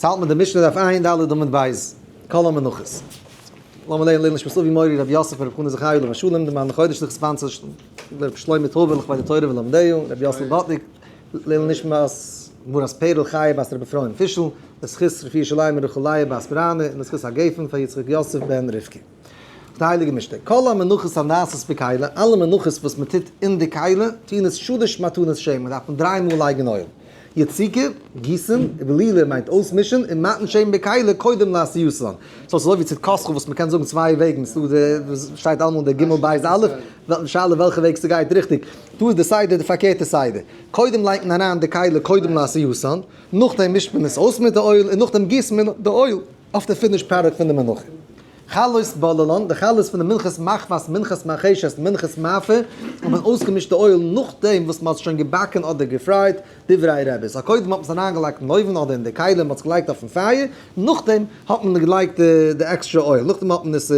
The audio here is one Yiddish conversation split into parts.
ס'האלט מיט די משנה דף ע"ד עמוד ב', כל המנחות. לאמיר לערנען לעילוי נשמת אבי מורי רבי יוסף ברב חנא זכרי' עליו השלום, די מאן לחודש לכ' ספאנסער רבי שלמה טויבער לכבוד התורה ולומדיה, רבי יוסל באטניק, לעילוי נשמת מרת פערל חיה בת רבי אפרים פישל, לזכות רפואה שלימה רחל לאה בת בראנע, און לזכות הגפן פאר יצחק יוסף בן רבקה. די הייליגע משנה, כל המנחות הנעשות בכלי, אלע מנחות וואס מען טוט אין די כלי, טוען עס שלש מתנות שמן, דארף מען דריי מאל לייגן oil. יציקה, גיסן, בלילה מיינט אויסמישן, און מתן שמן בכלי קודם לעשייתן. סאו ס'איז אזוי ווי צדקתך וואס מ'קען זאגן צוויי וועגן, ס'דא די וואס שטייט אלעמאל די גימל בית אלף, שאלה וועלכע וועג ס'גייט ריכטיג. דא איז די סדר די פארקערטע סדר. קודם לייגט מען אריין די כלי קודם לעשייתן, נאכדעם מישט מען עס אויס מיט די oil, און נאכדעם גיסט מען די oil אויף די finished product פון די מנחה. חלות בוללן, די חלות פון די מנחת מחבת, מנחת מרחשת, מנחת מאפה, האט מען אויסגעמישט די oil נאכדעם וואס מען האט עס שוין געבאקן אדער געפרייט, דברי רבי. סא קודם האט מען עס אריינגעלייגט אין אויוון אדער אין די כלים, מען האט עס געלייגט אויפן פייער, נאכדעם האט מען געלייגט די עקסטרע oil, נאכדעם האט מען עס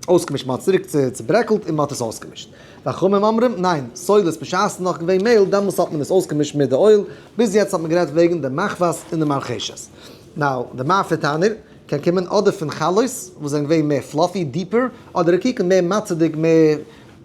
אויסגעמישט, מען האט צוריק צוברעקלט און מען האט עס אויסגעמישט. וחכמים אומרים, ניין, סולת בשעת ס'איז נאך געווען מעהל, דעמאלס האט מען עס אויסגעמישט מיט די oil, ביז יעצט האט מען גערעדט וועגן די מחבת און די מרחשת. now, די מאפה תנור קען קומען אדער פון חלות וואס זענען געווען מער fluffy, deeper, אדער רקיקין מער מצה'דיג, מער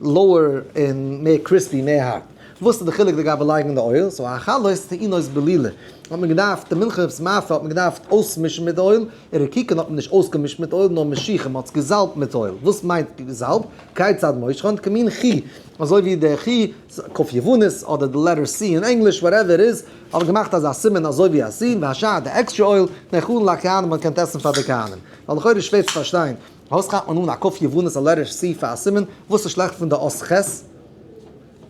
lower און מער crispy, מער הארט. וואס איז די חילוק לגבי לייגן די oil? so החלות טעונות בלילה האט מען געדארפט, די מנחת מאפה האט מען געדארפט אויסמישן מיט oil, און רקיקין האט מען נישט אויסגעמישט מיט oil נאר משיחין, מען האט עס געזאלבט מיט oil. וואס מיינט געזאלבט? כיצד מושחין? כמין חי, אזוי ווי די חי, כף יוונית, אדער די letter C אין ענגליש, whatever it is, האבן געמאכט אזא סימן אזוי ווי א סין, והשאר די עקסטרע oil, נאכלין לכהנים מען קען עסן פאר די כהנים. ווייל לכאורה איז שווער צו פארשטיין, פארוואס כאפט מען אן א כף יוונית א letter C פאר א סימן, וואס איז שלעכט פון די אות ח'?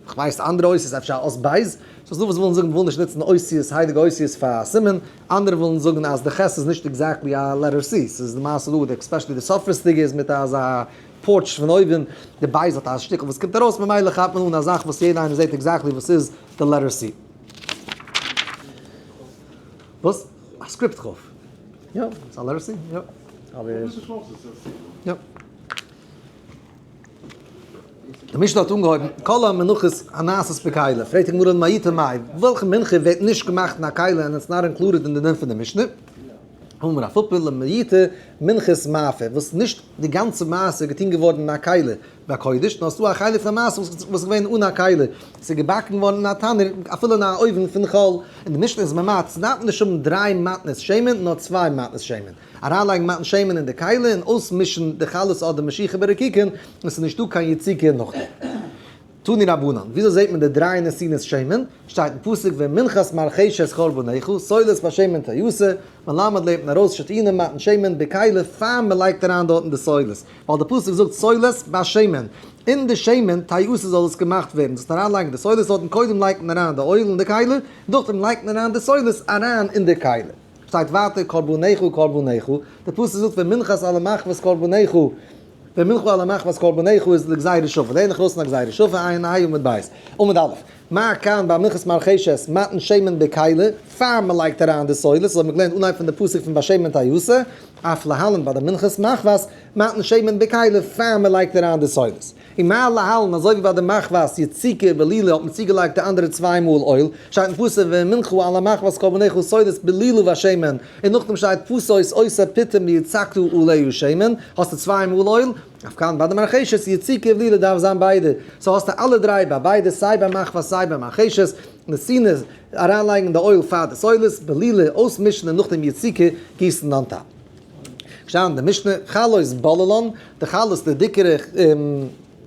כ'ווייס אנדערע אותיות אפשר א אות בית, סאו ס'דא וואס ווילן זאגן מ'וויל נישט נוצן אותיות הייליגע אותיות פאר א סימן, אנדערע ווילן זאגן אז די ח' איז נישט exactly א letter C, ס'איז למעשה דא, especially די סופרות'דיגע איז מיט אזא porch פון אויבן, די בית האט א שטיקל וואס קומט ארויס ממילא כאפט מען אן א זאך וואס יעדע איינער זעט exactly וואס איז די letter C. וואס? א script כ'. יא, ס'איז א letter C, יא. אבער. יא. די משנה האט אנגעהויבן, כל המנחות הנעשות בכלי, פרעגט די גמרא למעוטי מאי, וועלכע מנחה ווערט נישט געמאכט אין א כלי and it's not included אין די דין פון די משנה? אמר רב פפא למעוטי מנחת מאפה, וואס נישט די גאנצע מעשה איז געטון געווארן אין א כלי בקודש, נאר ס'דא א חלק פון די מעשה וואס איז געווען אן א כלי, ס'איז געבאקן געווארן אין א תנור, אפילו אין א אויוון פון חול, און די משנה איז ממעט, ס'דארף נישט האבן דריי מתנות שמן, נאר צוויי מתנות שמן. אריינלייגן מתן שמן אין די כלי און אויסמישן די חלות אדער משיחה ברקיקין, און ס'איז נישטא קיין יציקה נאכדעם. תנו רבנן, וויאזוי זעט מען די דריי נתינות שמן? שטייט אין פסוק ומנחת מרחשת קרבנך, סולת בשמן תעשה, מלמד לערנט מען ארויס שטעונה מתן שמן בכלי פאר מען לייגט אריין דארטן די סולת, ווייל די פסוק זאגט סולת בשמן, אין די שמן תעשה זאל עס געמאכט ווערן, זאלסט אריינלייגן די סולת דארטן, קודם לייגט מען אריין די oil אין די כלי, נאכדעם לייגט מען אריין די סולת אריין אין די כלי. שטייט ווייטער קרבנך קרבנך, די פסוק זאגט ומנחת על המחבת קרבנך, ומנחה על המחבת קרבנך איז לגזירה שווה, לערן איך ארויס פון א גזירה שווה, עיין ה עמוד ב', עמוד א', מה כאן ביי מנחת מרחשת מתן שמן בכלי, פאר מען לייגט אריין די סולת, אזוי האט מען געלערנט אנהייב פון די פסוק פון בשמן תעשה, אף להלן ביי די מנחת מחבת מתן שמן בכלי פאר מען לייגט אריין די סולת. און מה להלן אזוי ווי ביי די מחבת יציקה בלילה האט מען צוגעלייגט די אנדערע צוויי מאל oil, שטייט אין פסוק ומנחה על המחבת קרבנך סולת בלילה בשמן, און נאכדעם שטייט פתות עושה פתים ויצקת עליה שמן, האסטו צוויי מאל oil, אף כאן ביי די מרחשת יציקה ובלילה דארף זיין ביידע, so האסטו אלע דריי ביי ביידע סיי ביי מחבת סיי ביי מרחשת, נתינה, אריינלייגן די oil פאר די סולת, בלילה, אויסמישן און נאכדעם יציקה, גיסן on top. געשטאנען די משנה, חלות בוללן, די חלות די דיקערע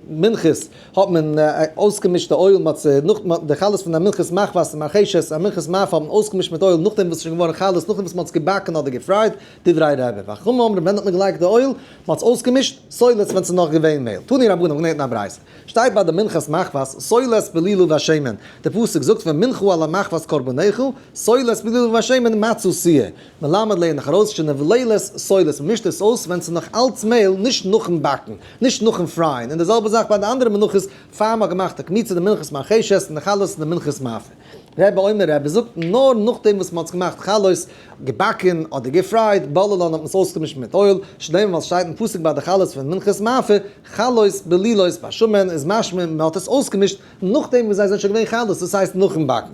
מנחות האט מען אויסגעמישט די oil, מ'האט זיי נאך די חלות פון די מנחת מחבת און מרחשת און מנחת מאפה האט מען אויסגעמישט מיט oil נאכדעם וואס עס איז שוין געווארן חלות נאכדעם וואס מ'האט עס געבאקן אדער געפרייט, דברי רבי וחכמים אומרים ווען האט מען געלייגט די oil? מ'האט עס אויסגעמישט סולת ווען ס'איז נאך געווען מעהל. תנו רבנן האבן געלערנט אין א ברייתא. שטייט ביי די מנחת מחבת, סולת בלילה בשמן. די פסוק זאגט ומנחה על המחבת קרבנך, סולת בלילה בשמן מצה תהיה. מלמד לערן איך ארויס שנבללת סולת, מ'מישט עס אויס ווען ס'איז נאך אלץ מעהל, נישט נאכן באקן, נישט נאכן פרייען, און די זעלבע זאך ביי די אנדערע מנחות, פאר מ'האט געמאכט די קמיצה די מנחת מרחשת און די חלות און די מנחת מאפה. רבי אומר רבי זאגט נאר נאכדעם וואס מ'האט עס געמאכט חלות, געבאקן אדער געפרייט, בוללן האט מען עס אויסגעמישט מיט oil, שנאמר ווייל ס'שטייט אין פסוק ביי די חלות פון מנחת מאפה, חלות בלילות בשמן איז משמע מ'האט עס אויסגעמישט נאכדעם וואס זיי זענען שוין געווען חלות, דאס הייסט נאכן באקן.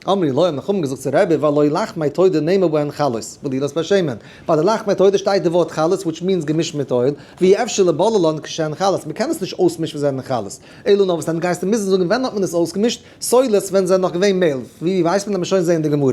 אמרו לו, האבן חכמים געזאגט צו רבי, והלא לחמי תודה נאמר בהן חלות, בלילות בשמן. ביי די לחמי תודה שטייט די ווארט חלות which means געמישט מיט oil, ואי אפשר לבללן כשהן חלות, מ'קען עס נישט אויסמישן ווען זיי זענען חלות. אלא נאר וואס דען גייסטו מוזן זאגן ווען האט מען עס אויסגעמישט? סולת ווען זענען נאך געווען מעהל, ווי ווייסט מען אז מען שוין זעהן די גמרא?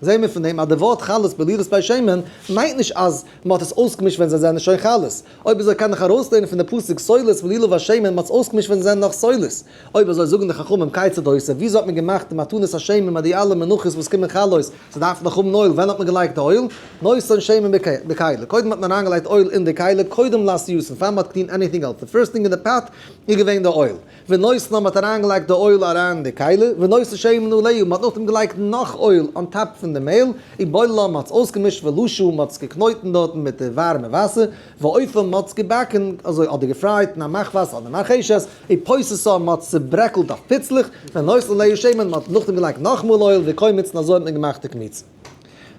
זעהן מיר פון דעם אז די ווארט חלות בלילות בשמן מיינט נישט אז מען האט עס אויסגעמישט ווען זיי זענען שוין חלות. אויב אזוי קען איך ארויסלערנען פון די פסוק סולת בלילה בשמן מען האט עס אויסגעמישט ווען זיי זענען נאך סולת. אויב אזוי זאגן די חכמים כיצד עושה, וויאזוי האט מען געמאכט די מתנות השמן מיט די אלע מנחות וואס קומען חלות, ס'דארף נאך האבן oil, ווען האט מען געלייגט די oil? נותן שמן בכלי, קודם האט מען אריינגעלייגט oil אין די כלי, קודם לעשייתן, פאר מען האט געטון anything else, די first thing אין די pot איז געווען די oil. ונותנה, מ'האט אריינגעלייגט די oil אריין אין די כלי, ונותן שמן עליה, מ'האט נאכדעם געלייגט נאך oil on top פון די מעהל, ובוללה, מ'האט עס אויסגעמישט, ולשה, מ'האט עס געקנויטן דארטן מיט די ווארעמע וואסער, ואופה, מ'האט עס געבאקן, אזוי אדער געפרייט אין א מחבת אדער מרחשת, ופוססה, מ'האט עס צוברעקלט אויף פיצלעך, ונותן עליה שמן, מ'האט נאכדעם געלייגט נאכאמאל oil, וקומץ, און אזוי האט מען געמאכט די קמיצה.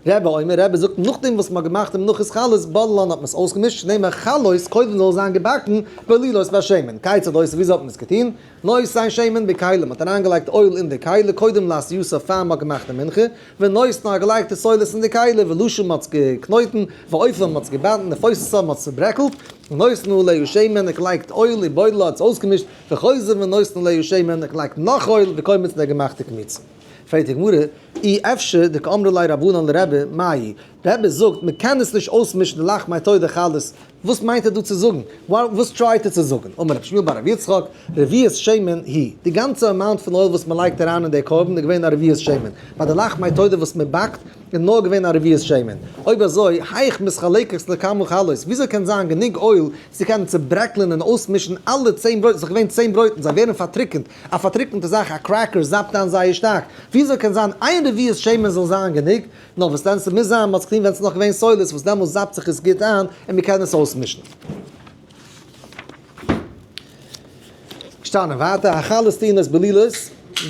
רבי אומר, רבי זאגט נאכדעם וואס מ'האט געמאכט די מנחות חלות בוללן האט מען עס אויסגעמישט, שנאמר חלות קודם זאל עס זיין געבאקן בלילות בשמן, כיצד עושה וויאזוי האט מען עס געטון? נותן שמן בכלי, מ'האט אריינגעלייגט oil אין די כלי קודם לעשייתה פאר מ'האט געמאכט די מנחה, ונותנה האט געלייגט די סולת אין די כלי, ולשה מ'האט עס געקנויטן, ואופה מ'האט עס געבאקן, ופוססה מ'האט עס צוברעקלט, ונותן עליה שמן, געלייגט oil, ובוללה האט עס אויסגעמישט, וחוזר ונותן עליה שמן, געלייגט נאך oil, וקומץ און ער געמאכט די קמיצה. פרעגט די גמרא, אי אפשר דקאמרי ליה רבנן לרבי, מאי? רבי זאגט מען קען עס נישט אויסמישן די לחמי תודה חלות, וואס מיינט ער דא צו זאגן? וואס try ט ער צו זאגן? אמר רבי שמואל בר רבי יצחק, רביעית שמן היא, די גאנצע amount פון oil וואס מען לייגט אריין אין די קרבן איז געווען א רביעית שמן, ביי די לחמי תודה וואס מען באקט איז נאר געווען א רביעית שמן, אויב אזוי היאך מתחלקת לכמה חלות, וויאזוי קען זיין גענוג oil צו קענען צוברעקלען און אויסמישן אלע 10 ברויטן, ס'איז דאך געווען 10 ברויטן, זיי ווערן פארטריקענט, א פארטריקענטע זאך, א cracker זאפט איין זייער שטארק, וויאזוי קען זיין איין רביעית שמן זאל זיין גענוג? נאר וואס דען ס'מוז זיין מ'האט עס געטון ווען ס'איז נאך געווען סולת וואס דעמאלס זאפט זיך עס גוט איין און מ'קען עס אויסמישן. געשטאנען ווייטער החלות טעונות בלילות,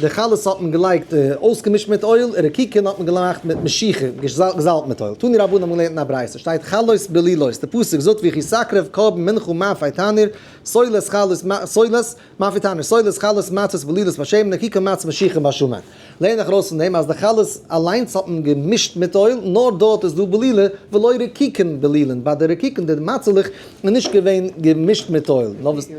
די חלות האט מען געלייגט אויסגעמישט מיט oil, רקיקין האט מען געמאכט מיט משיחה, געזאלבט מיט oil. תנו רבנן האבן געלערנט אין א ברייתא, שטייט חלות בלילות, די פסוק זאגט וכי תקריב קרבן מנחה מאפה תנור, סולת חלות סולת, מאפה תנור סולת חלות מצות בלילות בשמן רקיקין מצות משיחה בשמן. לערן איך ארויס פון דעם אז די חלות אליינס האט מען געמישט מיט oil, נאר דארט איז דא בלילה, ולא רקיקין בלילין, ביי די רקיקין די מצה'לעך איז נישט געווען געמישט מיט oil, נאר וואס.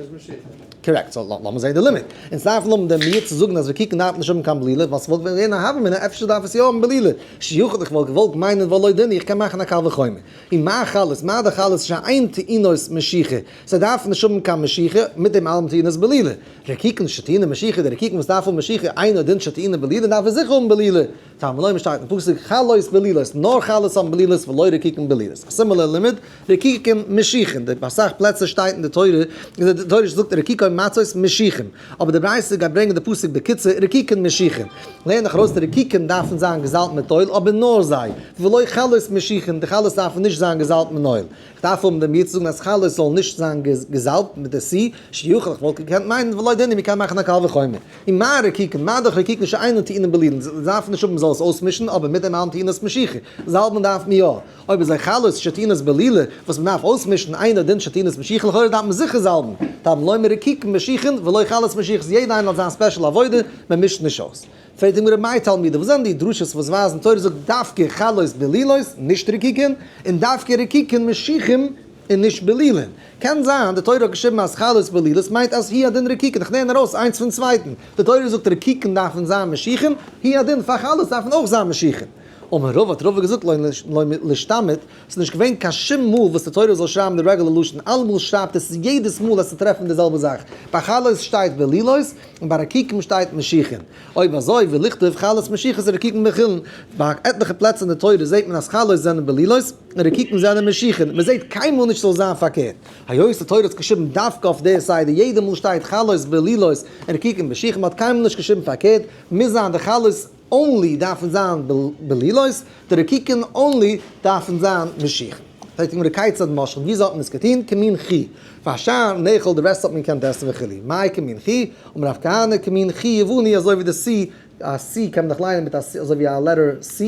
correct, so לאמיר זעהן די לימוד. אונז דארפן האבן די מיעוט צו זאגן אז רקיקין דארף נישט האבן קיין בלילה, ווייל ס'וואלט געווען א הוה אמינא אפשר דארף עס יא האבן בלילה. שיכול איך וואלט געוואלט מיינען ולא דין איך קען מאכן א קל וחומר. און מה חלות, מה די חלות שאין טעונות משיחה, זיי דארפן נישט האבן קיין משיחה, מיט דעם אלעם טעונות בלילה. רקיקין שטעונין משיחה, די רקיקין וואס דארף האבן משיחה, אינו דין שטעונין בלילה, דארף ער זיכער האבן בלילה. תלמוד לומר שטייט אין פסוק חלות בלילות, נאר חלות האבן בלילות ולא רקיקין בלילות. א similar לימוד, רקיקין משיחין, די אסאך פלעצער שטייט אין די תורה, די תורה זאגט רקיקין מצות משיחין, אבער די ברייתא גייט ברענגען די פסוק בקיצור רקיקין משיחין. לערן איך ארויס די רקיקין דארפן זיין געזאלבט מיט oil אבער נאר זיי, ולא חלות משיחין, די חלות דארפן נישט זיין געזאלבט מיט oil. כ'דארף האבן דעם יעצט זאגן אז חלות זאל נישט זיין געזאלבט מיט די סי, שיכול איך וואלט געקענט מיינען ולא דין מ'קען מאכן א קל וחומר. און מה רקיקין, מה דאך רקיקין שאינן טעונין בלילין, זיי דארפן נישט האבן מ'זאל עס אויסמישן, אבער מיט דעם אלעם טעונות משיחה, זאלבן דארף מען יא. אויב איז א חלות שטעונות בלילה וואס מ'דארף אויסמישן אינו דין שטעונות משיחה לכאורה דארף מען זיכער זאלבן. תלמוד לומר רקיקין משיחין ולא חלות משיחין, יעדע איינער האט זיין special עבודה, מ'מישט נישט אויס. פרעגט די גמרא מאי תלמודא, וואס זענען די דרשות וואס ווייזן תורה זאגט דווקא חלות בלילות, נישט רקיקין, און דווקא רקיקין משיחין און נישט בלילין? קען זיין די תורה האט געשריבן אז חלות בלילות מיינט אז הוא הדין רקיקין, איך לערן ארויס איינס פון צווייטן, די תורה זאגט רקיקין דארפן זיין משיחין, הוא הדין פאר חלות דארפן אויך זיין משיחין. אמר רבא האט רבא געזאגט לא לישתמיט, ס'איז נישט געווען קיין שום מאל וואס די תורה זאל שרייבן די regular לשון, אלעמאל שרייבט עס יעדעס מאל אז ס'טרעפן די זעלבע זאך, ביי חלות שטייט בלילות און ביי רקיקין שטייט משיחין, אויב אזוי וליכתוב חלות משיחות ורקיקין בלילין, ביי עטליכע פלעצער אין די תורה זעט מען אז חלות זענען בלילות און רקיקין זענען משיחין, מען זעט קיינמאל נישט ס'זאל זיין פארקערט, היות די תורה האט געשריבן דווקא אויף די סדר יעדע מאל שטייט חלות בלילות און רקיקין משיחין, מען האט קיינמאל נישט געשריבן פארקערט, מוז זיין די חלות only דארפן זיין בלילות, די רקיקין only דארפן זיין משיחין. פרעגט די גמרא כיצד משחין, וויאזוי האט מען עס געטון? כמין חי. והשאר נאכל, די rest האט מען געקענט עסן וכו'. מאי כמין חי? אמר רב כהנא כמין חי יווני, אזוי ווי די C, א C קען מען דאך ליינען מיט א C אזוי ווי א letter C,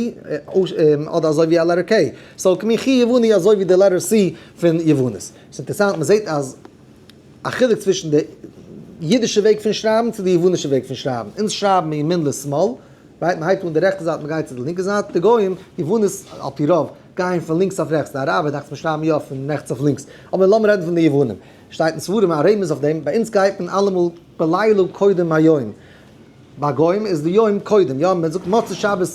אדער אזוי ווי א letter K. so כמין חי יווני אזוי ווי די letter C פון יוונית. ס'איז אינטערעסאנט מען זעט אז א חילוק צווישן די אידישע וועג פון שרייבן צו די יוונישע וועג פון שרייבן. אונז שרייבן מימין לשמאל. Right, מען הייבט אן די רעכטע זייט, מען גייט צו די לינקע זייט, די גוים, די יוונית על פי רוב, גייען פון לינקס אויף רעכטס, די אראבער דאכט זיך מיר שרייבן יא פון רעכטס אויף לינקס, אבער לאמיר רעדן פון די יוונים, שטייט אין ספרים א רמז אויף דעם, ביי אונז גייט מען אלעמאל בלילה קודם היום, ביי גוים איז די יום קודם, יא, מען זאגט מוצאי שבת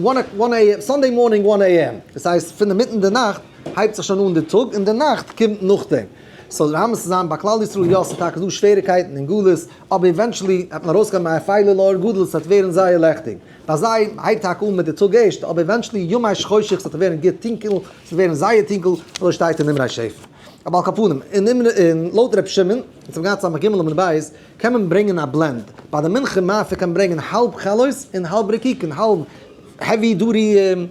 one a.m., Sunday morning one a.m., דאס הייסט פון אינמיטן די נאכט הייבט זיך שוין אן די טאג און די נאכט קומט נאכדעם. So דער אמת צו זיין ביי כלל ישראל יא ס'איז טאקע דא שוועריקייטן אין גלות אבער eventually וועט מען ארויסקומען מאפילה לאור גדול ס'וועט ווערן זייער לעכטיג. ביי זיי הייבט טאקע אן מיט די טאג ערשט אבער eventually ימי חושך ס'וועט ווערן גוט טונקל ס'וועט ווערן זייער טונקל אזוי שטייט אין אמרי שפר. אבער על כל פנים אין לויט ר' שמעון אונז האבן געהאט סמך ג' עמוד ב' קען מען ברענגען א blend, ביי די מנחה מאפה קען מען ברענגען האלב חלות און האלב רקיקין, האלב heavy duty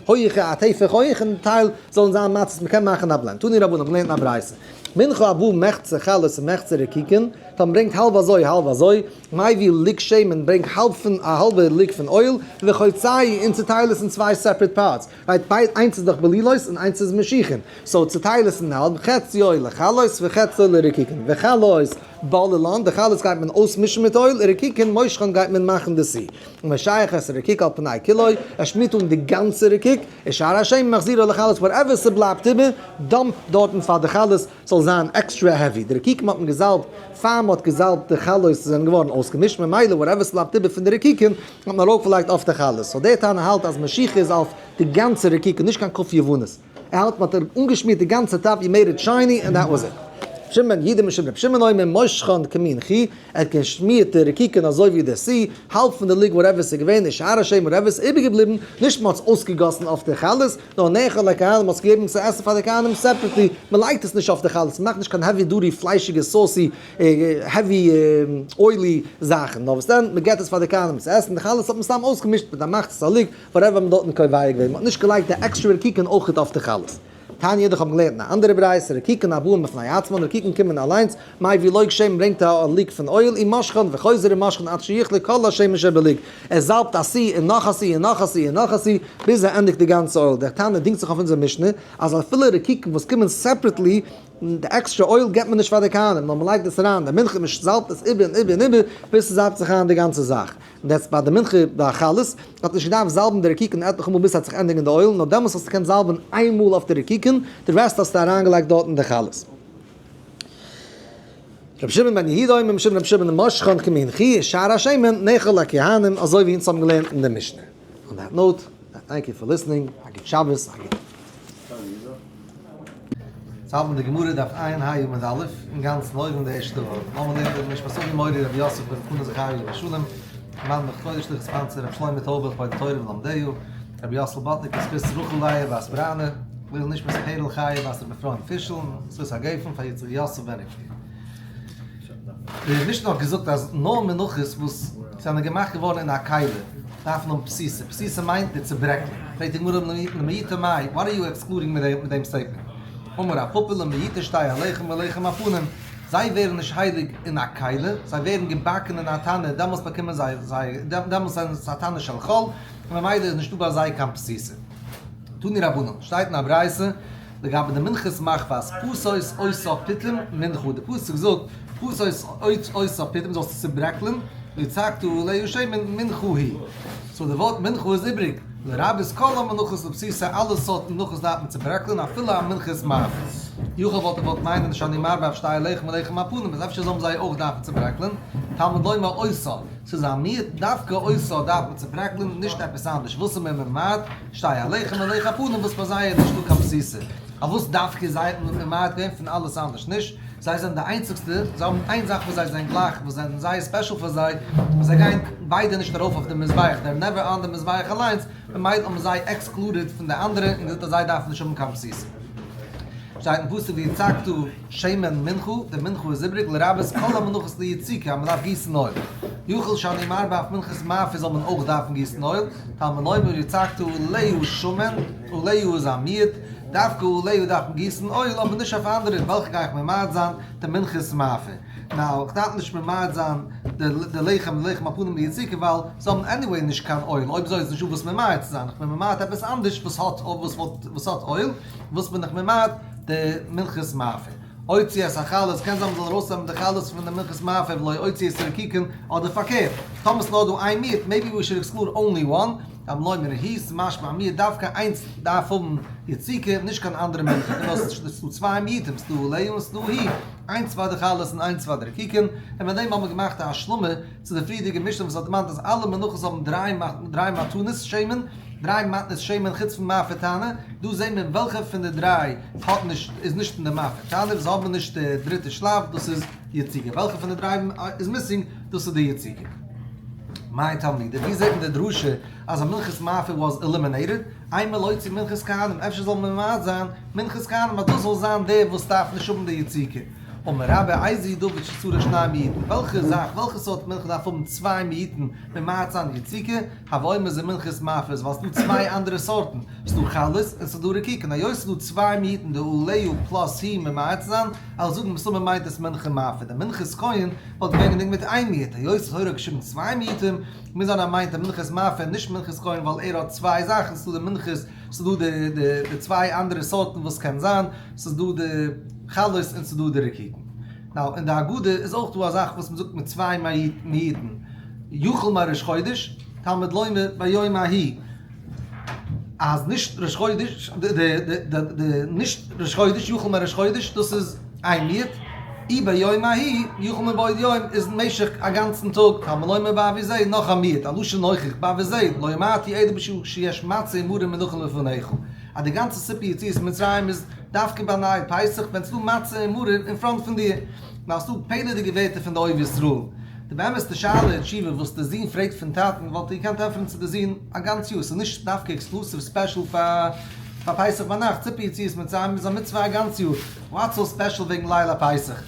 הויעכע א טפח הויעך און טייל זאלן זיין מצות, מען קען מאכן א blend, תנו רבנן האבן געלערנט אין א ברייתא, מנחה הבאה מחצה חלות און מחצה רקיקין, טא מען ברענגט האלב אזוי האלב אזוי, מביא לוג שמן ברענג האלב פון א האלבע לוג פון oil, וחוצהו און צוטייל עס אין צוויי separate parts, ווייל איינס איז דאך בלולות און איינס איז משיחין, so צוטייל עס אין האלב, חציו לחלות וחציו לרקיקין, וחלות בוללן, די חלות גייט מען אויסמישן מיט oil, רקיקין מושחן גייט מען מאכן די סי. ומשח את הרקיק על פני כולו, ער שמירט אן די גאנצע רקיק, ושאר השמן מחזירו לחלות, whatever ס'בלייבט איבער, dump דארטן פאר די חלות, ס'זאל זיין extra heavy. די רקיקין האט מען געזאלבט פאר מ'האט געזאלבט די חלות זענען געווארן אויסגעמישט, ממילא whatever ס'בלייבט איבער פון די רקיקין האט מען ארויפגעלייגט אויף די חלות. So דער תנא האלט אז משיחה איז אויף די גאנצע רקיקין, נישט קיין כף יוונית. ער האלט מ'האט אנגעשמירט די גאנצע טאפ, you made it shiny and that was it. שמעון יהודה משום רבי שמעון אומר מושחן כמין חי, ער האט געשמירט די רקיקין אזוי ווי די סי, האלב פון די לוג whatever ס'איז געווען ושאר השמן whatever ס'איז איבערגעבליבן, נישט מ'האט עס אויסגעגאסן אויף די חלות, נאר נאכל לכהנים מ'האט עס געגעבן צו עסן פאר די כהנים separately, מ'לייגט עס נישט אויף די חלות, מ'מאכט נישט קיין heavy duty פליישיגע saucy heavy oily זאכן, נאר וואס דען מ'געט עס פאר די כהנים צו עסן, די חלות האט מען סתם אויסגעמישט מיט א מחצית הלוג, whatever האט מען דארטן קובע געווען, מ'האט נישט געלייגט די עקסטרע רקיקין אויכעט אויף די חלות. תניא אידך האבן געלערנט אין א אנדערע ברייתא, רקיקין הבאין בפני עצמן, רקיקין קומען אליינס, מביא לוג שמן ברענגט א לוג פון oil, ומשחן וחוזר ומשחן עד שיכלה כל השמן שבלוג, ער זאלבט א סי און נאך א סי און נאך א סי און נאך א סי, ביז ער ענדיגט די גאנצע oil. דער תנא דינגט זיך אויף אונזער משנה, אז אפילו רקיקין וואס קומען separately, די עקסטרע oil געבט מען נישט פאר די כהנים, נאר מ'לייגט עס אריין אין די מנחה, מ'זאלבט עס איבער און איבער און איבער, ביז ס'זאלבט זיך איין די גאנצע זאך. דעס ביי די מנחה ביי חלות האט נישט געדארפט זאלבן די רקיקין עטליכע מאל ביז ס'האט זיך ענדיגן די oil, נאר דעמאלס האסטו געקענט זאלבן איין מאל אויף די רקיקין, די rest האסטו אריינגעלייגט דארט אין די חלות. רבי שמעון בן יהודה אומר משום רבי שמעון משחן כמין חי ושאר השמן נאכל לכהנים אזוי ווי אונז האבן געלערנט אין די משנה. On that note, thank you for listening, א גוט שבת, א גוט. יעצט האלט מען די גמרא דף עיין ה עמוד א', אינגאנצן אויבן די ערשטע ווארט. לאמיר לערנען די משפט אבי מורי רבי יוסף בן חנה זכריה בשלום, מאן דך קודש לך sponsor רבי שלמה טויבער כבוד התורה ולומדיה, רבי יוסל באטניק בזכות רחל לאה בת בראנע, לעילוי נשמת פערל חיה בת רבי אפרים פישל, זכות הגפן פאר יצחק יוסף בן רבקה. די משנה האט געזאגט אז נאר מנחות וואס זענען געמאכט געווארן אין א כלי דארפן האבן פסיסה, פסיסה מיינט די צוברעקלען, פרעגט די גמרא למעוטי מאי, what are you excluding מיט דעם statement? אמר רב פפא למעוטי שתי הלחם ולחם הפנים, זיי ווערן נישט הייליג אין א כלי, זיי ווערן געבאקן אין א תנור, דעמאלס באקומען זיי, דעמאלס זענען עס א תנור של חול, און ממילא איז נישטא ביי זיי קיין פסיסה. תנו רבנן, שטייט אין א ברייתא, לגבי די מנחת מחבת, פתות עושה פתים מנחה, די פסוק זאגט, פתות עושה פתים זאלסטו צוברעקלען, ויצקת עליה שמן מנחה היא. So די ווארט מנחה איז איבריג, לרבות כל המנחות לפתיתה אלע סארט מנחות דארף מען צוברעקלען אפילו א מנחת מאפה. יכול וואלט געוואלט מיינען שאני מרבה אויף שתי הלחם ולחם הפנים אז אפשר זאלן זיי אויך דארפן צוברעקלען, תלמוד לומר עושה, ס'איז א מיעוט, דווקא עושה דארף מען צוברעקלען, נישט עפעס אנדערש, וואס איז מען ממעט? שתי הלחם ולחם הפנים וואס ביי זיי איז נישטא קיין פתיתה. אויף וואס דווקא זיי האט מען ממעט געווען פון אלעס אנדערש נישט? זיי זענען די איינציגסטע, זיי האבן איין זאך וואס זיי זענען גלייך, וואס זענען זייער special פאר זיי, אז זיי גייען ביידע נישט ארויף אויף די מזבח, they're never on די מזבח אליינס, ממילא האבן זיי excluded פון די אנדערע און געזאגט אז זיי דארפן נישט האבן קיין פתיתה. שטייט אין פסוק ויצקת שמן מנחה, די מנחה איז איבריג, לרבות כל המנחות ליציקה, אז מען דארף גיסן oil. יכול שאני מרבה אויף מנחת מאפה זאל מען אויך דארפן גיסן oil, תלמוד לומר ויצקת עליה שמן, עליה איז א מיעוט, דווקא עליה דארף מען גיסן oil אבער נישט אויף אנדערע, וועלכע גיי איך ממעט זיין? די מנחת מאפה. Now, איך דארף נישט ממעט זיין די לחם לחם הפנים ליציקה ווייל זיי האבן anyway נישט קיין oil, אויב אזוי איז נישטא וואס ממעט צו זיין, איך בין ממעט עפעס אנדערש וואס האט וואס האט oil, וואס בין איך ממעט? די מנחת מאפה. הוציא את החלות, קען זיין מ'זאל ארויסנעמען די חלות פון די מנחת מאפה ולא הוציא את הרקיקין, אדער פארקערט, טאמער ס'נאר דא איין מיעוט, maybe we should exclude only one, תלמוד לומר היא, ס'משמע א מיעוט דווקא איינס דארף האבן יציקה, נישט קיין אנדערע מנחה, און אויך ס'איז דא צוויי מיעוטים, ס'דא עליה און ס'דא היא, איינס פאר די חלות און איינס פאר די רקיקין, און מיט דעם האבן מיר געמאכט א השלמה צו די פריערדיגע משנה וואס האט דערמאנט אז אלע מנחות האבן דריי מתנות שמן, דריי מתנות שמן חוץ פון מאפה תנור, דא זעהן מיר וועלכע פון די דריי האט נישט איז נישט אין די מאפה תנור, וואס האבן נישט די דריטע שלב, דאס איז יציקה, וועלכע פון די דריי איז missing, דאס איז די יציקה. מאי תלמודא, ווי זעהט מען די דרשה אז א מנחת מאפה was eliminated? אימא להוציא מנחת כהנים, אפשר זאל מען ממעט זיין מנחת כהנים אז דאס זאל זיין דער וואס דארף נישט האבן די יציקה. אמר רבה איזהו דבר שצריך שני מיעוטין, וועלכע זאך, וועלכע סארט מנחה דארף האבן צוויי מיעוטין ממעט זיין יציקה? הווי אומר זה מנחת מאפה, ווייל ס'דא צוויי אנדערע סארטן, ס'דא חלות און ס'דא רקיקין, היות ס'דא צוויי מיעוטין די עליה plus היא ממעט זיין, אלס זאגן מסתמא מיינט עס מנחה מאפה, די מנחת כהן וואלט געווען גענוג מיט איין מיעוט, היות תורה האט געשריבן צוויי מיעוטים, מוז זיין אז מיינט א מנחת מאפה נישט מנחת כהן ווייל ער האט צוויי זאכן, ס'דא די מנחת, ס'דא די די צוויי אנדערע סארטן וואס קען זיין, ס'איז דא די חלות און ס'איז דא די רקיקין. Now, אין די הגדה איז אויך דא א זאך וואס מ'זאגט מיט צוויי מיעוטים, יחל מראש חודש, תלמוד לומר ביום ההוא, אז נישט ראש חודש, די די די די נישט ראש חודש, יחל מראש חודש, דאס איז איין מיעוט, אי ביום ההוא, יחל מבעוד יום, איז משך א גאנצן טאג, תלמוד לומר בעבור זה, נאך א מיעוט, א לשון נוכח, בעבור זה, לא אמרתי אלא בשעה שיש מצה ומרור מונחים לפניך. אז די גאנצע סיפור יציאת מצרים איז דווקא ביי פסח ווען ס'דא מצה און מרור אין front פון דיר. נאר ס'דא פלא'דיגע ווערטער פון די אוהב ישראל. די באמת די שאלה און תשובה וואס די זון פרעגט פון טאטן וואלט ער געקענט ענטפערן צו די זון א גאנץ יאר. ס'איז נישט דווקא exclusive special פאר פסח ביינאכט. סיפור יציאת מצרים איז א מצוה א גאנץ יאר. What's so special וועגן ליל הפסח?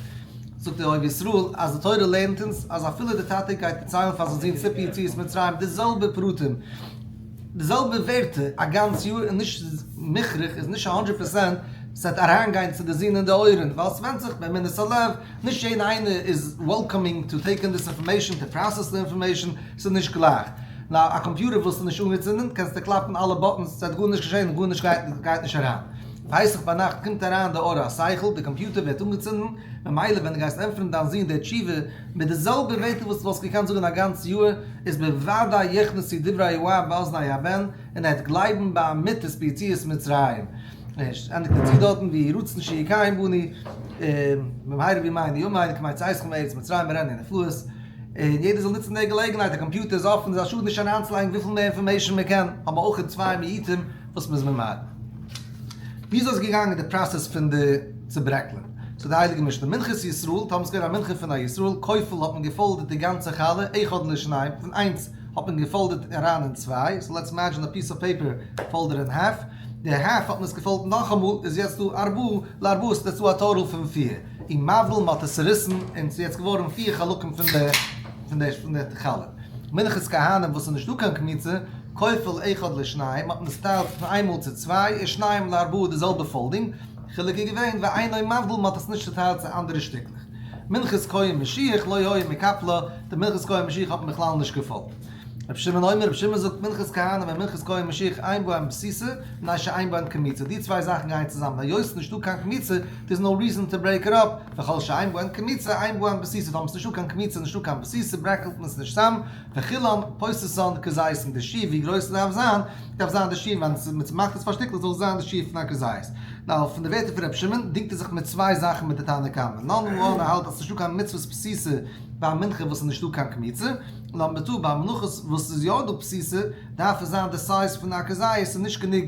זאגט דער אוהב ישראל אז די תורה לערנט אונז אז אפילו די טאטע גייט דערציילן פאר זיין זון סיפור יציאת מצרים די זעלבע פרטים, די זעלבע ווערטער א גאנץ יאר איז נישט מוכרח, איז נישט א הונדרעט percent ס'וועט אריינגיין צו די זון אין די אויערן, ווייל ס'ווענדט זיך באמונת הלב, נישט יעדע איינער איז welcoming to take in this information, to process the information, ס'איז נישט גלייך. Now א קאמפיוטער וואס איז נישט אנגעצינדן קענסטו קלאפן אלע buttons ס'וועט גארנישט געשען, גארנישט גייט נישט אריין. פסח ביינאכט קומט אריין די אור השכל, די קאמפיוטער ווערט אנגעצינדן, ממילא ווען דו גייסט ענטפערן דיין זון די תשובה מיט די זעלבע ווערטער וואס דו וואלסט געקענט זאגן א גאנץ יאר, איז בוודאי יכנסו דברי האב באזני הבן, און ער וועט גלייבן באמיתות ביציאת מצרים. ער ענדיגט ער צו דארטן ויהי רצון שיקיים בנו במהרה בימינו אמן כימי צאתך מארץ מצרים אראנו נפלאות, און יעדער זאל נוצן די געלעגנהייט, די קאמפיוטער איז אפן, ס'איז א שאד נישט אריינצולייגן וויפיל מער information מען קען, האבן מיר אויך צוויי מיעוטים וואס מ'איז ממעט. וויאזוי איז געגאנגען די process פון די צוברעקלען? סאו די הייליגע משנה, מנחת ישראל, טאמער ס'איז געווען א מנחה פון א ישראל, כופל האט מען געפאלדעט די גאנצע חלה, אחד לשניים, פון איינס האט מען געפאלדעט אריין אין צוויי, so let's imagine a piece of paper folded in half, די half האט מען עס געפאלדט נאכאמאל, איז יעצט דא ארבעה לארבעה, ס'איז יעצט דא א total פון פיר, און מבדיל מ'האט עס צוריסן און ס'איז יעצט געווארן פיר חלקים פון די פון די פון די חלה. מנחת כהנים וואס איז נישט דא קיין קמיצה, כופל אחד לשניים, האט מען עס צוטיילט פון איינמאל צו צוויי, און שניים לארבעה די זעלבע folding, חילוק איז געווען ואינו מבדיל מ'האט עס נישט צוטיילט צו אנדערע שטיקלעך. מנחת כהן משיח לא היה מקפלה, די מנחת כהן משיח האט מען בכלל נישט געפאלדט. רבי שמעון אומר, רבי שמעון זאגט מנחת כהנים און מנחת כהן משיח אין בהן פתיתה, מפני שאין בהן קמיצה, די צוויי זאכן גייען צוזאמען, היות ס'נישט דא קיין קמיצה, there is no reason to break it up, וכל שאין בהן קמיצה אין בהן פתיתה, טאמער ס'נישט דא קיין קמיצה נישט דא קיין פתיתה ברעקלט מען עס נישט צאם, וכולן פותתן כזיתים, די שיעור ווי גרויס ס'דארף זיין, דארף זיין די שיעור ווען מ'מאכט עס פאר שטיקלעך זאל עס זיין די שיעור פון א כזית. Now, פון די ווערטער פון רבי שמעון דינגט ער זיך מיט צוויי זאכן מיט די תנא קמא. Number one, ער האלט אז ס'נישטא קיין מצוות פתיתה ביי א מנחה וואס איז נישטא קיין קמיצה. Number two, ביי מנחות וואס איז יא דא פתיתה, דארף עס זיין די size פון א כזית, ס'איז נישט גענוג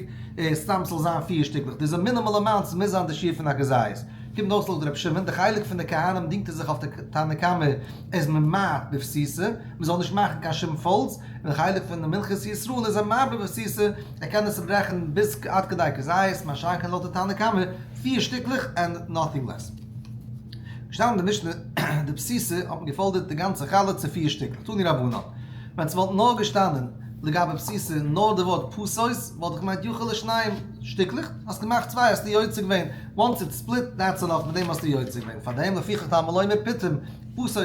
סתם ס'זאל זיין פיר שטיקלעך, דאס איז א minimal amount, ס'מוז זיין די שיעור פון א כזית. קומט אויס לויט רבי שמעון, די חלק פון די כהנים דינגט ער זיך אויף די תנא קמא איז ממעט בפתיתה, מ'זאל נישט מאכן קיין שום folds, און די חלק פון די מנחת ישראל איז ער מרבה בפתיתה, ער קען עס צוברעכן ביז עד כדי כזית, מה שאין כן לויט די תנא קמא, פיר שטיקלעך and nothing less. געשטאנען אין די משנה, די פתיתה האט מען געפאלדעט די גאנצע חלה צו פיר שטיקלעך, תנו רבנן. ווען ס'וואלט נאר געשטאנען לגבי פתיתה נאר די ווארט פתות, וואלט איך געמיינט יכול לשניים שטיקלעך, האסט געמאכט צוויי האסטו יוצא געווען, once it's split that's enough, מיט דעם האסטו יוצא געווען, פארדעם לפיכך תלמוד לומר פיטום, פתות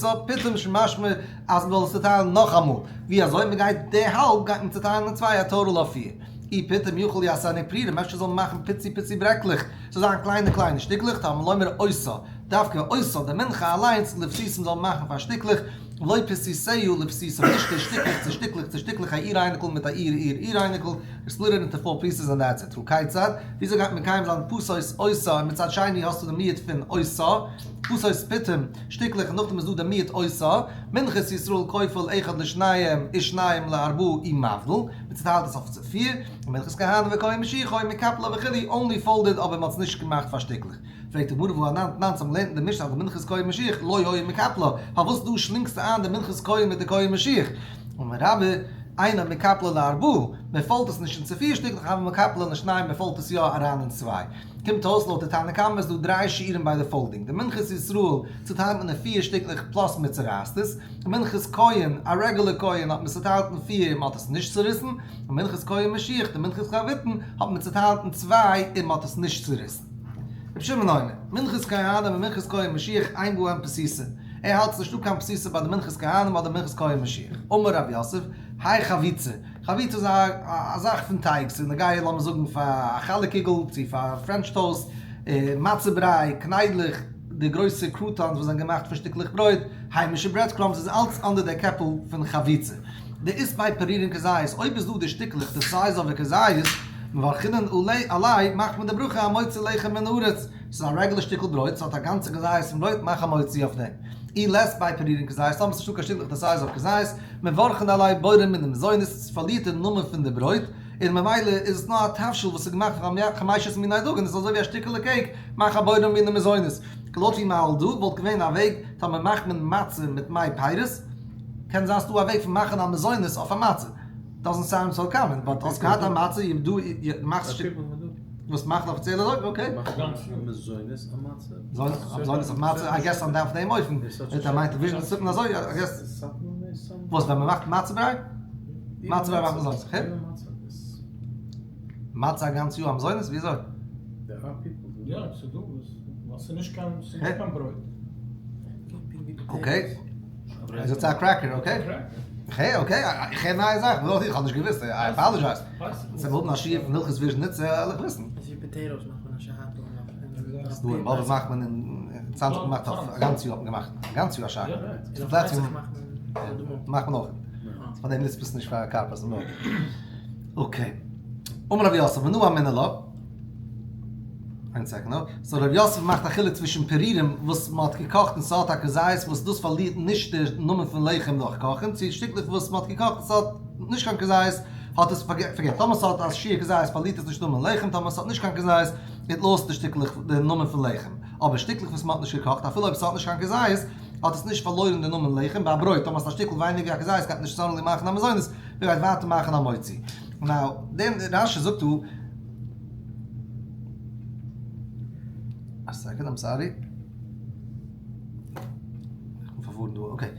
אותה, פיטום שמשמע אז מ'זאל עס צוטיילן נאכאמאל, ווי אזוי מ'גייט די האלב גייט מען צוטיילן אין צוויי א total of פיר. אי פיתים יכול יעשנו פירורים, אפשר זאל מען מאכן פיצי פיצי ברעקלעך, ס'זאל זיין קליינע קליינע שטיקלעך, תלמוד לומר אותה, דווקא אותה, די מנחה אליינס, לפתיתים זאל מען מאכן פאר שטיקלעך, לא פתיתיה לפתיתים, נישט די שטיקלעך צו שטיקלעך צו שטיקלעך, א איר אייניקל מיט א איר איר איר אייניקל, split it into four pieces and that's it. הא כיצד? וויאזוי גייט מען מקיים זיין פתות אותה און מצד שני האסטו די מיעוט פון אותה, פתות פיתים, שטיקלעך און נאכדעם איז דא די מיעוט אותה, מנחת ישראל כופל אחד לשניים ושניים לארבעה ומבדיל, מען צוטיילט עס אויף צו פיר, און מנחת כהנים וכהן משיחו מקפלה וכו', only folded אבער מען האט עס נישט געמאכט פאר שטיקלעך. פרעגט די גמרא והא אנן תנן אונז האבן געלערנט אין די משנה אז די מנחת כהן משיח לא היה מקפלה, פארוואס דא שלינגסטו איין די מנחת כהן מיט די כהן משיח? אמר רבה, אינו מקפלה לארבעה, מען fold ט עס נישט אין צו פיר שטיקלעך אבל מקפלה לשניים מען fold ט עס יא אריין אין צוויי. קומט אויס לויט די תנא קמא איז דא דריי שיעורים ביי די folding, די מנחת ישראל צוטיילט מען אין פיר שטיקלעך plus מען צורייסט עס, מנחת כהן, א רעגולער כהן האט מען צוטיילט אין פיר און מען האט עס נישט צוריסן, און מנחת כהן משיח, די מנחת חביתין, האט מען צוטיילט אין צוויי און מען האט עס נישט צוריסן. רבי שמעון אומר, מנחת כהנים און מנחת כהן משיח אין בהם פתיתה, ער האלט ס'נישטא קיין פתיתה ביי די מנחת כהנים אדער מנחת כהן משיח. אמר רב יוסף, האי חביצא, חביצא איז א זאך פון טייג, ס'איז נוגע לאמיר זאגן פאר א חלה קוגל, צו פאר French toast, מצה בריי, קניידלעך, די גרויסע croutons וואס זענען געמאכט פון שטיקלעך ברויט, היימישע bread crumbs איז אלץ under די קעפל פון חביצא. דאית ביה פירורין כזית, אויב איז דא די שטיקלעך די size of א כזית, מברכינן עליה מאכט מען די ברכה המוציא לחם מן הארץ, ס'איז א רעגולער שטיקל ברויט, ס'האט א גאנצע כזית פון ברויט, מאך המוציא אויף דעם. אי לית ביה פירורין כזית, טאמער ס'נישטא קיין שטיקלעך די size of כזית, מברכין עליה בורא מיני מזונות, ס'פארלירט די נאמען פון די ברויט, און ממילא איז עס נאר א תבשיל וואס איז געמאכט פון חמשת מיני דגן, עס איז אזוי ווי א שטיקעלע cake, מאך א בורא מיני מזונות. לויט ווי מ'האלט דא, וואלט געווען א וועג, טאמער מאכט מען מצה מיט מי פירות, קען זיין ס'דא א וועג פון מאכן א מזונות אויף א מצה. Doesn't sound so common, but האסט געהאט א מצה, דו מאכסט שטיק. וואס מאכט אפיציעל אזוי? Okay. מזונות אויף מצה? מזונות אויף מצה, I guess אויף דעם אופן. מיט א מיינט וויזשניץ טוט מען אזוי, I guess. וואס ווען מ'מאכט מצה בריי? מצה בריי מאכט מזונות, okay? מצה א גאנץ יאר א מזונות? ווי אזוי? יא, ס'דא וואס. ס'נישט קיין ברויט. Okay. איז עס א cracker, okay? Okay, okay, איך הער נייע זאכן, איך האב נישט געוואוסט, I apologize. זיי האבן א שיעור פון הלכות וויזשניץ, וועל איך וויסן. אזוי ווי potatoes מאכט מען א שהכל אויף. דא אין באבוב מאכט מען אין צאנז האט מען געמאכט אויף א גאנץ יאר האט מען געמאכט, א גאנץ יאר א שהכל. און אויף פסח מאכט מען מאכט מען אויך. פאר דעם נוצט מען עס נישט פאר כרפס. Okay. אמר רב יוסף, מנא אמינא לה. איין second נאר. So רב יוסף מאכט א חילוק צווישן פירורים וואס מען האט געקאכט און ס'האט א כזית וואס דאס פארלירט נישט די נאמען פון לחם נאך קאכן, צו שטיקלעך וואס מען האט געקאכט און ס'האט נישט קיין כזית האט עס פארגעט טאמער ס'האט א שיעור כזית פארלירט עס נישט נאמען לחם טאמער ס'האט נישט קיין כזית it lost די שטיקלעך די נאמען פון לחם. אבער שטיקלעך וואס מען האט נישט געקאכט אפילו אויב ס'האט נישט קיין כזית האט עס נישט פארלוירן די נאמען לחם. ביי א ברויט טאמער ס'איז א שטיקל ווייניגער א כזית גייט נישט suddenly מאכן א מזונות, מ'גייט ווייטער מאכן המוציא. Now, דעם רשי זאגט דא, א second, I'm sorry. איך בין פארפארן דא, okay.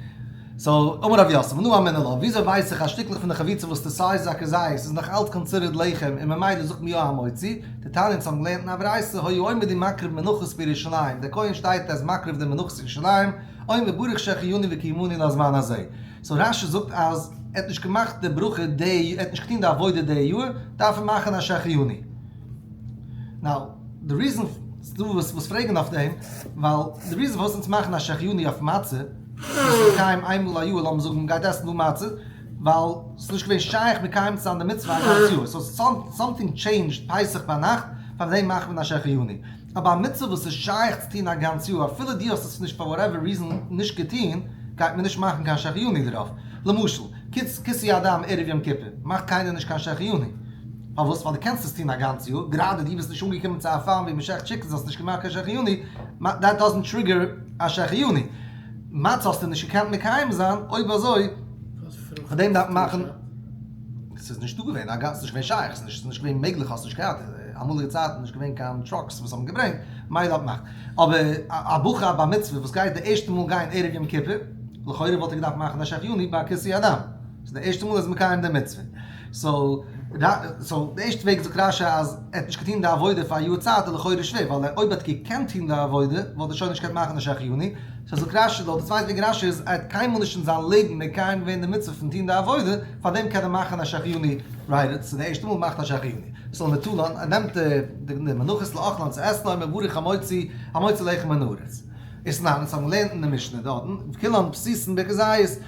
So, אמר רב יוסף, מנא אמינא לה, וויאזוי ווייס איך אז שטיקלעך פון די חביצה וואס די size איז א כזית איז נאך אלץ considered לחם און ממילא זאגט מען יא המוציא? דתניא אונז האבן געלערנט אין א ברייתא, היה עומד ומקריב מנחות בירושלים, דער כהן שטייט ער איז מקריב די מנחות אין ירושלים, אומר ברוך שהחיינו וקיימנו לזמן הזה. So רשי זאגט אז ער האט נישט געמאכט די ברכה די, ער האט נישט געטון די עבודה די יאר, דארף ער מאכן א שהחיינו. Now, די reason, ס'דא וואס וואס פרעגן אויף דעם, ווייל די reason פארוואס אונז מאכן א שהחיינו אויף מצה, איז מקיים איינמאל א יאר, לאמיר זאגן מ'גייט עסן דא מצה, ווייל ס'איז נישט געווען שייך מקיים צו זיין די מצוה א גאנץ יאר, so something changed פסח ביינאכט, פאר דעם מאכט מען א שהחיינו. אבער א מצוה וואס איז שייך צו טון א גאנץ יאר אפילו דו האסט עס נישט פאר whatever reason נישט געטון, גייט מען נישט מאכן קיין שהחיינו דערויף. למשל, כיסוי הדם ערב יום כיפור, מאכט קיינער נישט קיין שהחיינו. פארוואס? ווייל דו קענסט עס טון א גאנץ יאר, גראדע דו ביסט נישט אנגעקומען צו א farm ווי מ'שעכט chickens האסט נישט געמאכט קיין שהחיינו, that doesn't trigger א שהחיינו. מצה האסטו נישט געקענט מקיים זיין, אויב אזוי, פאר דעם דארף מען מאכן. ס'איז נישטא געווען, א גאנץ, ס'נישט געווען שייך, ס'איז נישט געווען מעגליך, האסט נישט געהאט, אמאליגע צייטן נישט געווען קיין trucks וואס האבן געברענגט, מילא האט מאכט. אבער א בחור א בר מצוה וואס גייט די ערשטע מאל גיין ערב יום כיפור, לכאורה וואלט ער געדארפט מאכן א שהחיינו ביי כיסוי הדם. ס'איז די ערשטע מאל ער איז מקיים די מצוה. So, so די ערשטע וועג זאגט רשי אז ער האט נישט געטון די עבודה פאר א יאר צייט איז לכאורה שווער, ווייל אויב ער האט געקענט טון די עבודה וואלט ער שוין נישט געקענט מאכן די שהחיינו. סאו זאגט רשי דארט, די צווייטע וועג אין רשי איז, ער האט קיינמאל נישט אין זיין לעבן מקיים געווען די מצוה פון טון די עבודה, פארדעם קען ער מאכן א שהחיינו רייט, ס'איז די ערשטע מאל מאכט א שהחיינו. סאו נטלן, ער נעמט די מנחות לאכלן צו עסן, אומר ברוך המוציא, המוציא לחם מן הארץ. ותנן, אונז האבן געלערנט אין די משנה דארטן, וכולן פתיתין בכזית,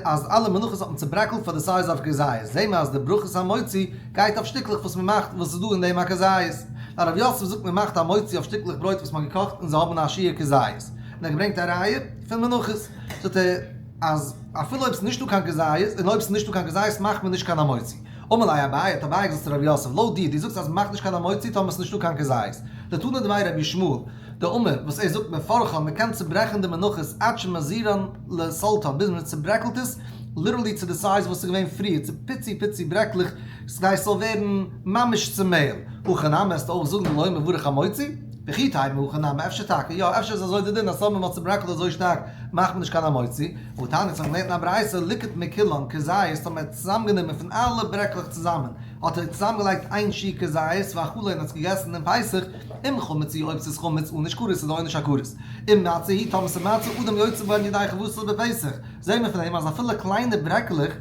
אז אלע מנחות האט מען צוברעקלט פאר די size אויף כזית, זעהן מיר אז די ברכת המוציא גייט אויף שטיקלעך וואס מען מאכט וואס איז דא אין דעם א כזית. נאר רב יוסף זאגט מען מאכט המוציא אויף שטיקלעך ברויט וואס מען האט געקאכט און זיי האבן א שיעור כזית. און ער האט געברענגט א ראיה פון מנחות. זאגט ער אז אפילו אויב ס'איז נישטא קיין כזית, און אויב ס'איז נישטא קיין כזית מאכט מען נישט קיין המוציא. אמר ליה אביי, האט אביי געזאגט צו רב יוסף, לויט דיר, דו זאגסט אז מען מאכט נישט קיין המוציא טאמער ס'איז נישטא קיין כזית. דתנא דבי רבי ישמעאל, דאמר, וואס ער זאגט מפרכן, מען קען צוברעכן די מנחות עד שמזירן לסלתן, ביז מען צוברעקלט עס literally צו די size וואס איז געווען פריער, צו פיצי פיצי ברעקלעך, כדי ס'זאל ווערן ממש צו מעהל. הכי נמי וועסטו אויך זאגן דלא מברך המוציא? וכי תימא הכי נמי, אפשר טאקע, יא, אפשר איז אזוי די דין אז טאמער מ'האט צוברעקלט אזוי שטארק מאכט מען נישט קיין המוציא. והתניא אונז האבן געלערנט אין א ברייתא ליקט מכולן כזית, טאמער ער האט צוזאמגענומען פון אלע ברעקלעך צוזאמען, האט ער צוזאמגעלייגט איין שיעור כזית ואכלו און האט עס געגעסן אום פסח, אם חמץ הוא אויב ס'איז חמץ ענוש כרת איז די עונש א כרת. אם מצה היא טאמער ס'איז מצה אדם יוצא בהן ידי חובתו בפסח, זעהן מיר פון דעם אז אפילו קליינע ברעקלעך,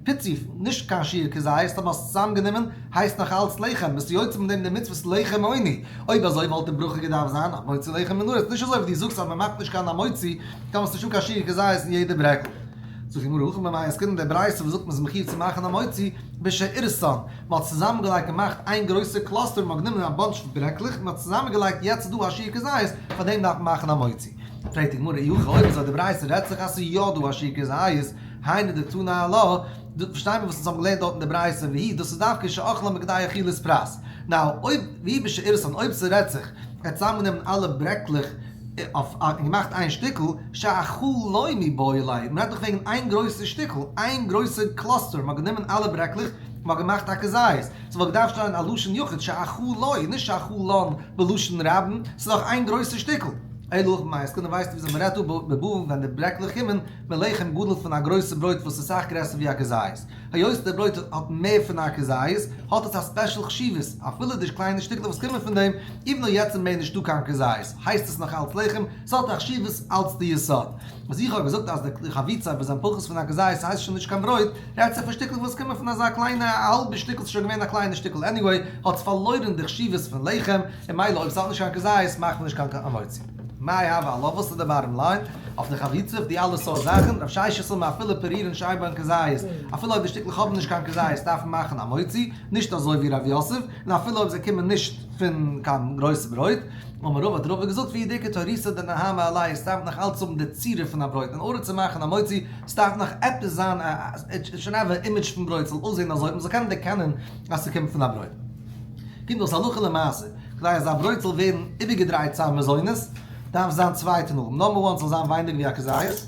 פיצי, נישט קיין שיעור כזית, טאמער האסט צוזאמגענומען, הייסט נאך אלץ לחם, ביסטו יוצא מיט דעם די מצוות לחם עוני. אויב אזוי וואלט די ברכה געדארפט זיין המוציא לחם מן הארץ, נישט אזוי ווי דו זאגסט אז מ'מאכט נישט קיין המוציא, טאמער ס'איז נישטא קיין שיעור כזית אין יעדע ברעקל. זאגט די גמרא, הכא במאי עסקינן די ברייתא וואס זאגט מ'איז מחיוב צו מאכן המוציא, בשעירתן, מען האט צוזאמענגעלייגט געמאכט איין גרויסע cluster, מען האט גענומען א bunch פון ברעקלעך, מען האט צוזאמענגעלייגט יעצט איז דא א שיעור כזית, פאר דעם דארף מען מאכן המוציא. פרעגט די גמרא, אי הכי אויב אזוי די ברייתא רעדט זיך אז ס'איז יא דא א שיעור כזית, היינו דתנא עלה, פארשטיי מיר וואס אונז האבן געלערנט דארט אין די ברייתא, והיא דאס איז דווקא שאכלן בכדי אכילת פרס. Now, אויב והיא בשעירתן אויב ס'רעדט זיך, ער האט צוזאמגענומען אלע ברעקלעך אויף און געמאכט איין שטיקל, שאכלו מיבעי ליה, מ'רעדט דאך וועגן איין גרויסע שטיקל, איין גרויסע cluster, מ'האט גענומען אלע ברעקלעך, מ'האט געמאכט א כזית, ס'וואלט געדארפט שטיין א לשון יחיד שאכלו, נישט שאכלן בלשון רבים, ס'איז דאך איין גרויסע שטיקל. אלא הכא במאי עסקינן ווייסטו וויאזוי מ'רעדט דא בבאין ווען די ברעקלעך קומען מלחם גדול פון א גרויסע ברויט וואס איז סאך גרעסער ווי א כזית. היות די ברויט האט מער פון א כזית, האט עס א special חשיבות, אפילו די קליינע שטיקלעך וואס קומען פון דעם, even though יעצט איז מער נישטא קיין כזית, הייסט עס נאך אלץ לחם, ס'האט א חשיבות אלץ די יסוד. וואס איך האב געזאגט אז די חביצה וואס זענען פחות פון א כזית הייסט שוין נישט קיין ברויט, רעדט זיך פון שטיקלעך וואס קומען פון אזא קליינע א האלבע שטיקל ס'איז שוין געווען א קליינע שטיקל anyway האט עס פארלוירן די חשיבות פון לחם, און מילא אויב ס'האט נישט קיין כזית מאכט מען נישט קיין המוציא. מאי הוי עלה וואס איז די bottom line אויף די חביצה אויף די אלע סארט זאכן, רב ששת אמר אפילו פירורין שאין בהן כזית, אפילו אויב די שטיקלעך האבן נישט קיין כזית דארף מען מאכן המוציא, נישט אזוי ווי רב יוסף, און אפילו אויב זיי קומען נישט פון קיין גרויסע ברויט. אמר רבא האט רבא געזאגט והוא דאיכא תוריתא דנהמא עליה עס דארף נאך אלץ האבן די צורה פון א ברויט אין order צו מאכן המוציא עס דארף נאך עפעס זיין א שוין have א image פון ברויט ס'זאל אויסזען אזוי מ'זאל קענען דערקענען אז ס'קומט פון א ברויט. קומט אויס הלכה למעשה כדי אז א ברויט זאל ווערן איבערגעדרייט צו א מזונות דארף זיין צוויי תנאים number one ס'זאל זיין ווייניגער ווי א כזית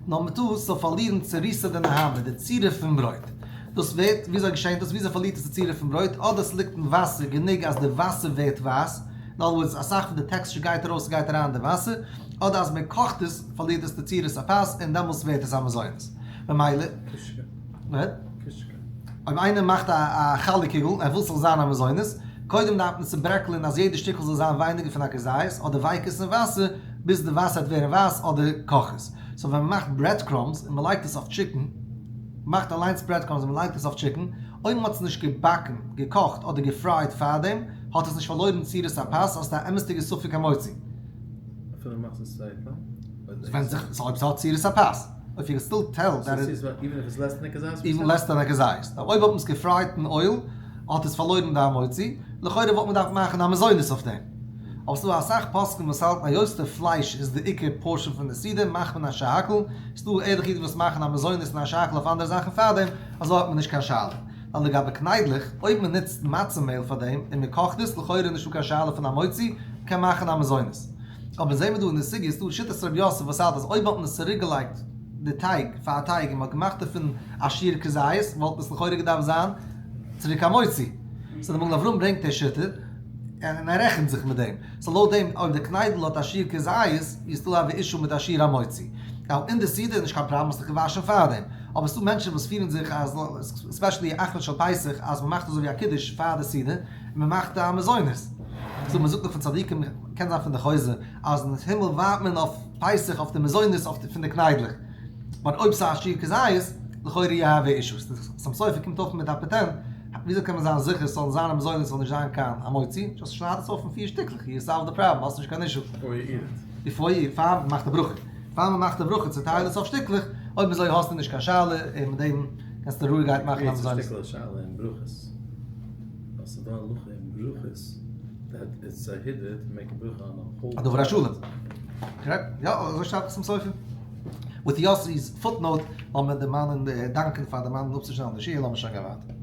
number two ס'זאל פארלירן צוריתא דנהמא די צורה פון ברויט. דאס ווערט וויאזוי געשענט דאס וויאזוי פארלירט עס די צורה פון ברויט אדער ס'ליגט אין וואסער גענוג אז די וואסער ווערט ווייס in other words, אסאך פון די texture גייט ארויס און גייט אריין אין די וואסער, אדער אז מען קאכט עס פארלירט עס די צורת הפת און דעמאלס ווערט עס א מזונות. ממילא. קישקע. וואט? קישקע. אויב איינער מאכט א חלה קוגל, ער וויל ס'זאל זיין א מזונות, קודם דארף מען צוברעקלען אז יעדע שטיקל זאל זיין ווייניגער פון א כזית, אדער ווייק עס אין וואסער ביז די וואסער וועט ווערן ווייס, אדער קאך עס. So ווען מען מאכט bread crumbs און מען לייגט עס אויף chicken, מאכט אליינס bread crumbs און מען לייגט עס אויף chicken, אויב מען האט עס נישט געבאקן, געקאכט אדער גע fry ט פארדעם, האט עס נישט פארלוירן צורת הפת, האסטו א אמת'דיגע ספק המוציא. אפילו מאכסט עס צווייט מאל? ווענדט זיך אויב ס'האט צורת הפת. אויב you can still tell that it. Even if it's less than א כזית? Even less than א כזית. אויב האט מען עס גע fry ט אין oil, האט עס פארלוירן די המוציא. לכאורה וואלט מען געדארפט מאכן א מזונות אויף דעם. אבער ס'דא אסאך פוסקים וואס האלטן היות די פלייש איז די עיקר portion פון די סעודה מאכט מען א שהכל. ס'דא ערליכע אידן וואס מאכן א מזונות און א שהכל אויף אנדערע זאכן פארדעם, אזוי האט מען נישט קיין שאלה. ווייל לגבי קניידלעך, אויב מען נוצט מצה מעהל פאר דעם און מען קאכט עס, לכאורה איז נישטא קיין שאלה פון המוציא, מען קען מאכן א מזונות. אבער זעהן מיר דא אין די סוגיא איז דא שיטת רב יוסף וואס האלט אז אויב האט מען עס צוריק געלייגט די טייג פאר א טייג און מען האט געמאכט דערפון א שיעור כזית וואלט עס לכאורה געדארפט זיין צוריק המוציא. So די מגן אברהם ברענגט די שיטה און ער רעכנט זיך מיט דעם. So לויט דעם אויב די קניידל האט א שיעור כזית איז still have א issue מיט א שיעור המוציא. Now אין די סעודה איז נישט קיין פראבלעם האסט דיך געוואשן פארדעם. אבער ס'דא מענטשן וואס פירן זיך אז especially אחרון של פסח אז מ'מאכט אזוי ווי א קידוש פאר די סעודה און מ'מאכט א מזונות. So מען זאגט נאך פון צדיקים, קען זיין פון די חוזה, אז אין הימל ווארט מען אויף פסח אויף די מזונות אויף די פון די קניידלעך. But אויב ס'איז א שיעור כזית, לכאורה you have issues. חתם סופר קומט אויף מיט א פאטענט, וויאזוי קען מען זיין זיכער ס'זאל זיין א מזונות ס'זאל נישט זיין קיין המוציא? Just שנייד עס אויף אין פיר שטיקלעך, you solve the problem, האסט נישט קיין issue. Before you eat it. Before you, פאר מ'מאכט די ברכה. פאר מ'מאכט די ברכה, צעטייל עס אויף שטיקלעך, אויב אזוי האסטו נישט קיין שאלה, און מיט דעם קענסטו רואיגערהייט מאכן א מזונות. שטיקל שאלה אין ברכות. אז ס'דא א הלכה אין ברכות that it's a היתר to make a ברכה on a whole. א דבר השלם. Correct? יא, אזוי שטייט עס אין סופר. With Yossi's footnote, לאמיר דערמאנען, דאנקען פאר דערמאנען אפצושטעלן די שיעור, לאמיר שוין גיין ווייטער.